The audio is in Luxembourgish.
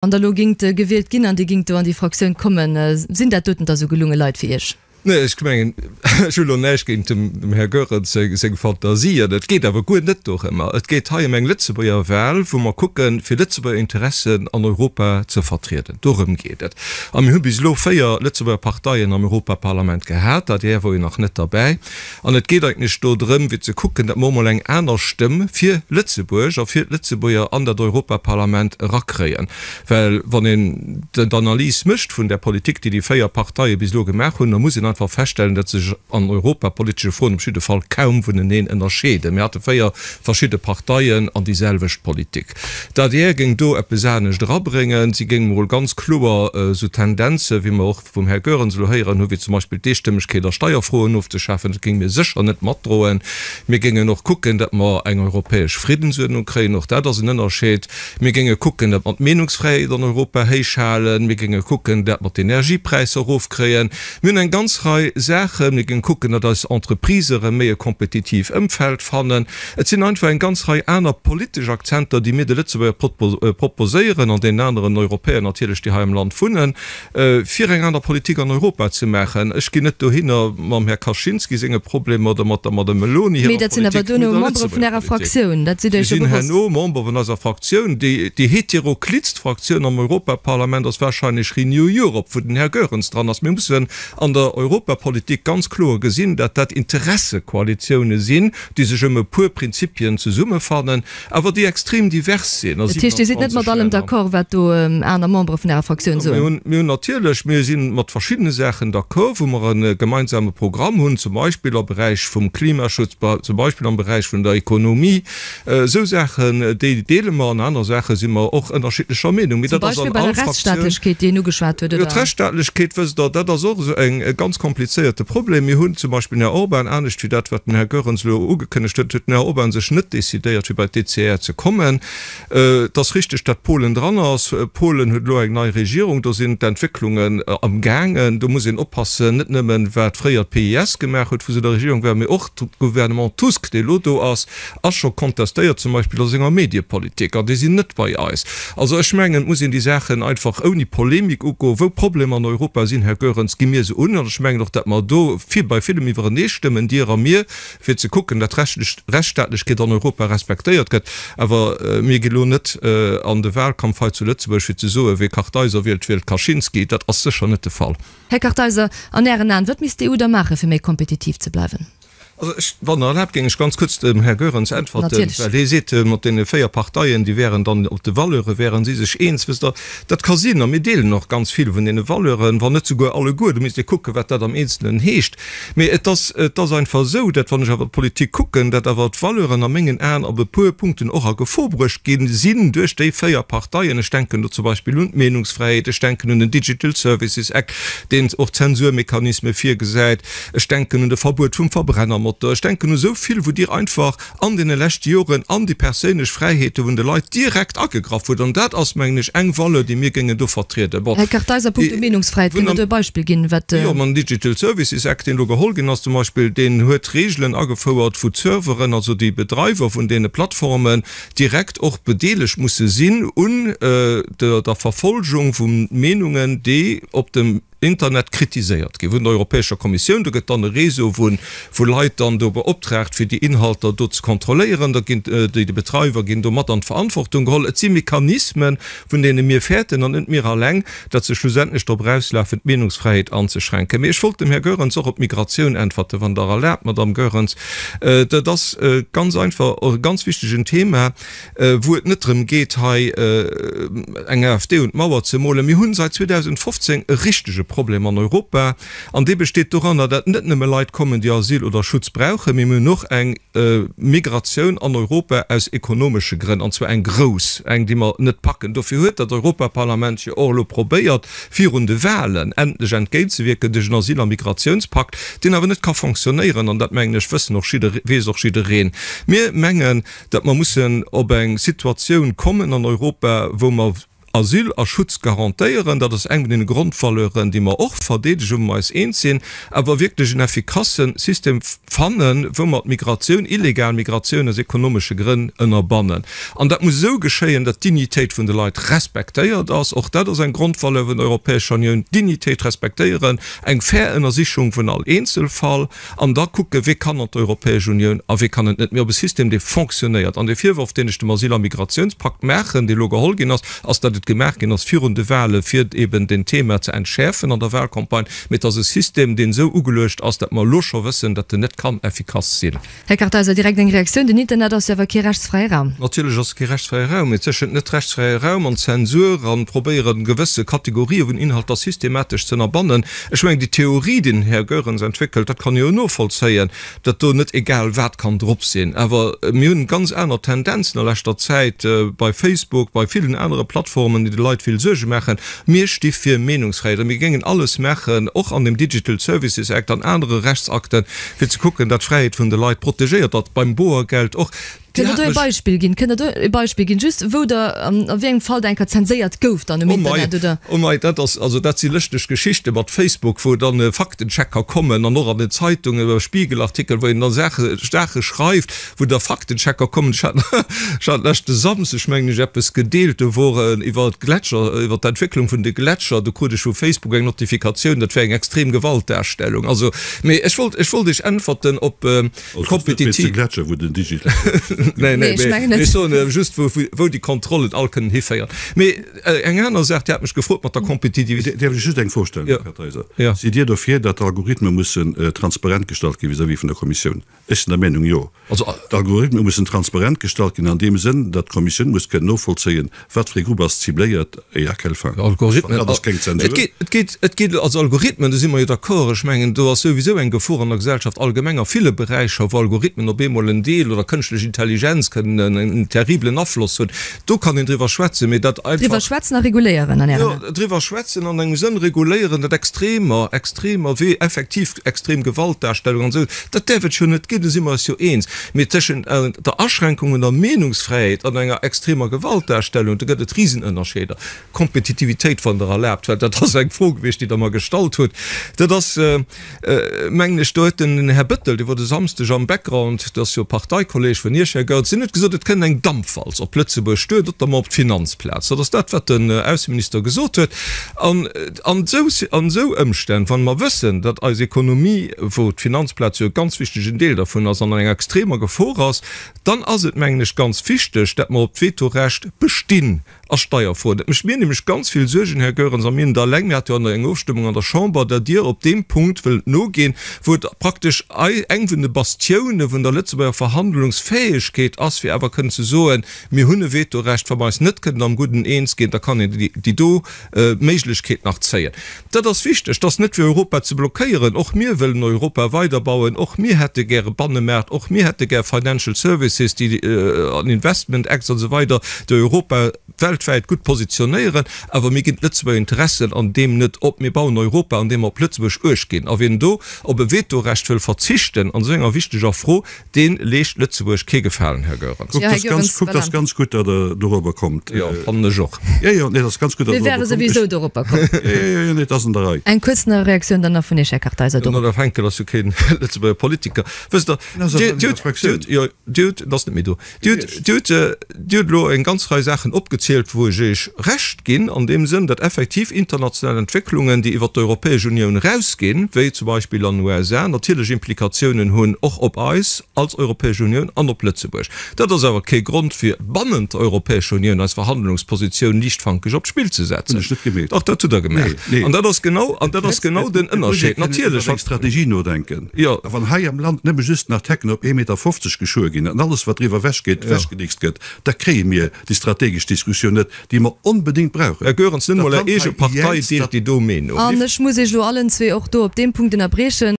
Wann Der elo géingt gewielt ginn an Dir géingt do an déi Fraktioun kommen, sinn dat doten da sou gelunge Leit fir Iech? Nee, ech mengen, ech hu lo näischt géint dem Här Goerens seng Fantasie, an et geet awer guer net dorëmmer. Et geet hei ëm eng Lëtzebuerger Wahl, wou mer kucken, fir Lëtzebuerger Interessen an Europa ze vertrieden. Dorëm geet et. A mir hu bis elo 4 Lëtzebuerger Parteien am Europaparlament gehat, d'ADR wor jo nach net derbäi. An et geet eigentlech do drëm, fir ze kucken, datt mer och mol eng aner Stëmm fir Lëtzebuerg a fir d'Lëtzebuerger an dat Europaparlament erakréien. Well wann een d'Analys mécht vun där Politik, déi déi 4 Parteie bis elo gemaach hunn, da muss een einfach feststellen, datt se sech an europapolitesche Froen op jidde Fall kaum vuneneen ënnerscheeden. Mir hate 4 verschidde Parteien an déi selwecht Politik. D'adr géing do eppes anescht erabréngen. Si géing mol ganz kloer esou Tendenze, wéi mer och vum Här Goerens elo héieren hu wéi zum Beispill d'Eestëmmegkeet a Steierfroen ofzeschafen, dat géinge mir sécher net matdroen. Mir géingen och kucken, datt mer eng europäesch Friddensuerdnung kréien, och dat ass en Ënnerscheed. Mir géinge kucken, datt mer d'Meenungsfräiheet an Europa héich halen. Mir géinge kucken, datt mer d'Energiepräisser erofkréien. Mir hunn eng ganz Rei Saachen. Mir géinge kucken, datt eis Entreprisë erëm méi e kompetitiiv Ëmfeld fannen. Et sinn einfach eng ganz Rei aner politesch Akzenter, déi mir de Lëtzebuerger proposéieren an deenen aneren Europäer natierlech, déi hei am Land wunnen. fir eng aner Politik an Europa ze maachen. Ech ginn net dohinner mam Här Kaczynski senge Problemer oder mat der Madame Meloni hirer Politik, mee der Lëtzebuerger Politik. Si sinn herno Member vun eiser Fraktioun. Déi heteroklitst Fraktioun am Europaparlament ass wahrscheinlech Renew Europe, wou den Här Goerens dran ass. Mir mussen an der Europapolitik ganz kloer gesinn, dat dat Interessekoalitioune sinn, déi sech ëm e puer Prinzipien zesummefannen. Awer déi extrem divers sinn a Dat heescht, Dir sidd net 27 mat allem Länner. d'accord, wat do aner Membere vun Ärer Fraktioun soen? Mir hunn, mir hunn natierlech, mir si mat verschiddene Saachen d'accord, wou mer e gemeinsame Programm hunn, zum Beispill am Beräich vum Klimaschutz, zum Beispill am Beräich vun der Ekonomie. Esou Saachen, déi deele mer. An aner Saache si mer och ënnerschiddlecher Meenung. Mee Zum dat ass Beispill an bei der all Fraktioun. Rechtsstaatlechkeet, déi een ugeschwat huet, Jo, oder? d'Rechtsstaatlechkeet, wësst Der, dat ass och esou eng e ganz komplizéierte Problem. Mir hunn zum Beispill den Här Orban, anescht wéi dat, wat den Här Goerens elo ugekënnegt huet, huet den Här Orban sech net decidéiert, fir bei d'ECR ze kommen. Et ass richteg, datt Polen dran ass. Polen huet elo eng nei Regierung, do sinn d'Entwécklungen amgaangen. Do muss een oppassen, net nëmmen, wat fréier d'PIS gemaach huet, wou se an der Regierung war, mee och de Gouvernement Tusk, dee elo do ass, ass scho kontestéiert, zum Beispill a senger Mediepolitik, an déi sinn net bei eis. Also ech mengen, et muss een déi Saachen einfach ouni Polemik ugoen. Wou Problemer an Europa sinn, Här Goerens, gi mir se un. An ech mengen och, datt mer do vill bei villem iwwereneestëmmen, Dir a mir, fir ze kucken, datt d'Rechtsstaatlechkeet an Europa respektéiert gëtt. Awer mir gi lo net an de Wahlkampf hei zu Lëtzebuerg, fir ze soen, Wie Kartheiser wielt, wielt Kaczynski. Dat ass sécher net de Fall. Här Kartheiser, an Ären Aen, wat misst d'EU da maachen, fir méi kompetitiv ze bleiwen? Also ech, wann Der erlaabt, géing ech ganz kuerz dem Här Goerens äntwerten, well hie seet, mat deene 4 Parteien, déi wäeren dann op de Valeure wäere si sech eens. Wësst Der, dat ka sinn, a mir deelen och ganz vill vun deene Valeuren, wann net souguer alleguer. Do misst ee kucken, wat dat am Eenzelen heescht. Mee et ass, et ass einfach esou, dat, wann ech awer d'Politik kucken, dat awer d'Valeuren a mengen Aen op e puer Punkten och a Gefor bruecht gi sinn duerch déi 4 Parteien. Ech denken do zum Beispill un d'Meenungsfräiheet, ech denken un den Digital Services Act, deen och Zensurmechanisme virgesäit, Ech denken un de Verbuet vum Verbrennermotor. Ech denken u sou vill, wou Dir einfach an deene leschte Joren an déi perséinlech Fräiheete vun de Leit direkt agegraff hutt. An dat ass, mengen ech, eng Valeur, déi mir géingen do vertrieden. Bon, Här Kartheiser, punkto Meenungsfräiheet, kënnt Der do e Beispill ginn, wat. Jo, ma den Digital Services Act, deen elo geholl ginn ass zum Beispill, deen huet Regeln agefouert, wou d'Serveren, also déi Bedreiwer vun deene Plattformen, direkt och bedeelegt musse sinn un der Verfolgung vu Meenungen, déi op dem. Internet kritiséiert gi vun der Europäescher Kommissioun. Do gëtt dann e Réseau vu vu Leit dann do beoptraagt, fir déi Inhalter do ze kontrolléieren. Da ginn déi de Betreiwer ginn do mat an d'Verantwortung geholl. Et si Mechanismen, vun deene mir fäerten, an net mir alleng, datt se schlussendlech drop erauslafen, d'Meenungsfräiheet anzeschränken. Mee ech wollt dem Här Goerens och op d'Migratioun äntwerten, wann Der erlaabt, Madamm Goerens. Dat ass ganz einfach och e ganz wichtegen Thema. wou et net drëm geet, hei eng AfD un d'Mauer ze molen. Mir hunn seit 2015 e richtege Problem an Europa, an dee besteet doranner, dat net nëmme Leit kommen, déi Asyl oder Schutz brauchen, mee mir hunn och eng Migratioun an Europa aus ekonomesche Grënn, an zwar eng grouss, eng, déi mer net packen. Dofir huet dat Europaparlament jo och elo probéiert, virun de Wahlen endlech entgéintzewierken duerch en Asyl a Migrationspakt, deen awer net ka fonctionnéieren, an dat, mengen ech, wëssen och jidder, weess och jiddereen. Mir mengen, datt mer mussen op eng Situatioun kommen an Europa, wou mer. Asyl a Schutz garantéieren, dat ass eng vun deene Grondvaleuren, déi mer och verdeedegen, wou mer eis eens sinn, awer wierklech en effikasse System fannen, wou mer d'Migratioun, illegal Migratioun aus ekonomesche Grënn ënnerbannen. An dat muss esou geschéien, datt d'Dignitéit vun de Leit respektéiert ass. Och dat ass eng Grondvaleur vun der Europäescher Unioun, d'Dignitéit respektéieren, eng fair Ënnersichung vun all Eenzelfall. An da kucke wee kann an d'Europäesch Unioun a wee kann et net, mee op e System, dee fonctionnéiert. An dee Virworf, deen ech dem Asyl a Migratiounspakt maachen, dee elo geholl ginn ass, ass, datt et gemaach ginn ass virun de Wahle fir eben den Thema ze entschäerfen an der Wahlcampagne. Mee et ass e System, deen esou ugeluecht ass, datt mer elo scho wëssen, datt en net kann effikass sinn. Här Kartheiser, direkt eng Reaktioun, Den Internet ass jo awer kee rechtsfräie Raum. Natierlech ass et kee rechtsfräie Raum, mee tëschent net rechtsfräie Raum an Zensur an probéieren, gewësse Kategorië vun Inhalter systematesch ze ënnerbannen, ech mengen, déi Theorie, déi den Här Goerens entwéckelt, dat kann ee jo novollzéien, datt do net egal wat kann drop sinn. Awer mir hunn ganz aner Tendenzen a leschter Zäit bei Facebook, bei villen anere Plattformen, déi de Leit vill Suerge maachen. Mir sti fir Meenungsfräiheet a mir géingen alles maachen, och an dem Digital Services Act an anere Rechtsakten, fir ze kucken, datt d'Fräiheet vun de Leit protegéiert ass, beim Boergeld och. Kënnt Der do e Beispill ginn? Kënnt Der do e Beispill ginn, just wou der, a wéi engem Fall der eng Kéier zenséiert gouft dann um Internet, oder? Oh mei, dat ass, also dat si lëschteg Geschichte mat Facebook, wou dann Faktenchecker kommen an och an den Zeitungen, iwwer Spiegelartikel, wou een da Saache, Saache schreift, wou da Faktenchecker kommen. Ech hat, ech hat leschte Samsdeg, mengen ech, eppes gedeelt, do wor iwwer d'Gletscher, iwwer d'Entwécklung vun de Gletscher, do krut ech vu Facebook eng Notifikatioun, dat wär eng extrem Gewaltdarstellung. Also, mee ech wollt, ech wollt Iech äntwerten op d'Kompetitiv. Nee, nee, mee ech soen just, wou, wou déi Kontrollen all kënnen hiféieren. Mee eng aner Saach, Dir hat mech gefrot mat der Kompetitivitéit. Däerf ech just eng Fro stellen, Här Kartheiser? Sidd Dir dofir, datt d'Algorithme mussen transparent gestallt gi vis-à-vis vun der Kommissioun? Ech sinn der Meenung, jo. D'Algorithme mussen transparent gestallt ginn an deem Sënn, datt d'Kommissioun muss kënnen novollzéien, wat fir ee Grupp ass cibléiert et à quelle fin. Algorithmen, dat ass keng Zensur. Et geet, et geet, et geet, also Algorithmen, do si mer jo d'accord. Ech mengen, do ass souwisou eng Gefor an der Gesellschaft allgemeng a ville Beräicher, wou Algorithmen op eemol en Deel oder kënschtlech Intelligenz kënnen en terriblen Afloss hunn. Do kann een driwwer schwätzen, mee dat einfach. Driwwer schwätzen a reguléieren an Ären Aen? Jo, driwwer schwätzen an engem Sënn reguléieren, dat Extremer, Extremer wéi effektiv extrem Gewaltdarstellung an esou, dat däerf et jo net ginn, do si mer eis jo eens. Mee tëschent der Aschränkung vun der Meenungsfräiheet an enger extremer Gewaltdarstellung, do gëtt et Risenënnerscheeder. Kompetitivitéit, wann Der erlaabt, well dat ass eng Fro gewiescht, déi Der mer gestallt hutt, dat ass, mengen ech, do huet den Här Bettel, dee wor de Samsdeg am Background, dat ass jo e Parteikolleg vun Iech, Här Goerens, deen huet gesot, et kënnt eng Dampwalz op Lëtzebuerg duer, notamment op d'Finanzplaz. Dat ass dat, wat den Ausseminister gesot huet. An an esou an esou Ëmstänn, wa mer wëssen, datt eis Ekonomie, wou d'Finanzplaz jo e ganz wichtegen Deel dervun ass, an enger extremer Gefor ass, dann ass et, mengen ech, ganz wichteg, datt mer op d'Vetorecht bestinn. A Steierfroen. Dat mécht mir nämlech ganz vill Suergen, Här Goerens, a mir net alleng, mir hate jo eng Ofstëmmung an der Chamber, datt Dir op deem Punkt wëllt noginn, wou et praktesch eng vun de Bastioune vun der Lëtzebuerger Verhandlungsfäegkeet ass, fir awer kënnen ze soen, mir hunn e Vetorecht, wa mer eis net kënnen am Gudden eens ginn, da kann een déi do Méiglechkeet nach zéien. Dat ass wichteg. Dat ass net fir Europa ze blockéieren. Och mir wëllen Europa weiderbauen. Och mir hätte gär e Bannemaart. Och mir hätte gär Financial Services, déi an Investment Acts an esou weider, déi Europa weltwäit gutt positionéieren. Awer mir ginn d'Lëtzebuerger Interessen an deem net op. Mir bauen Europa, an deem mer op Lëtzebuerg uecht ginn. A wien do op e Vetorecht wëll verzichten an esou enger wichteger Fro, Deen leescht Lëtzebuerg kee Gefalen, Här Goerens. Kuck, dat ass ganz, kuck, dat ass ganz gutt, datt Der dorobber kommt. Jo, fannen ech och. Jo, jo, nee, dat ass ganz gutt, datt Der dorobber kommt. Mir wäre souwisou doropper komm. Jo, jo, jo, nee, dat ass an der Rei. Eng kuerz nach Reaktioun dann nach vun Iech, Här Kartheiser, dorop. Den Olaf Henkel ass jo keen Lëtzebuerger Politiker. Wësst Der, Dir, Dir hutt, Dir hutt, jo, Dir hutt, en ass net méi do. Dir hutt, Dir hutt, Dir hutt elo eng ganz Rei Saachen opgezielt, wou ech Iech Recht ginn, an deem Sënn, datt effektiv international Entwécklungen, déi iwwert d'Europäesch Unioun erausginn, wéi zum Beispill an den USA, natierlech Implikatiounen hunn och op eis als Europäesch Unioun an op Lëtzebuerg. Dat ass awer kee Grond, fir bannent der Europäescher Unioun eis Verhandlungspositioun liichtfankeg op d'Spill ze setzen. Hunn ech net gemeet. Dach, dat hutt Der gemaach. Nee, nee. An dat ass genau, an dat ass genau den Ënnerscheed. Natierlech, wann. Strategie nodenken. Jo. A wann hei am Land nëmme just nach d'Hecken op 1,50 Meter geschuer ginn an alles, wat driwwer ewech geet, ewechgenickst gëtt, da kréie mir déi strategesch Diskussioun net, déi mer onbedéngt brauchen. Här Goerens, net emol Är eege Partei deelt déi do Meenung. An ech muss Iech elo allen zwee och do op deem Punkt ënnerbriechen.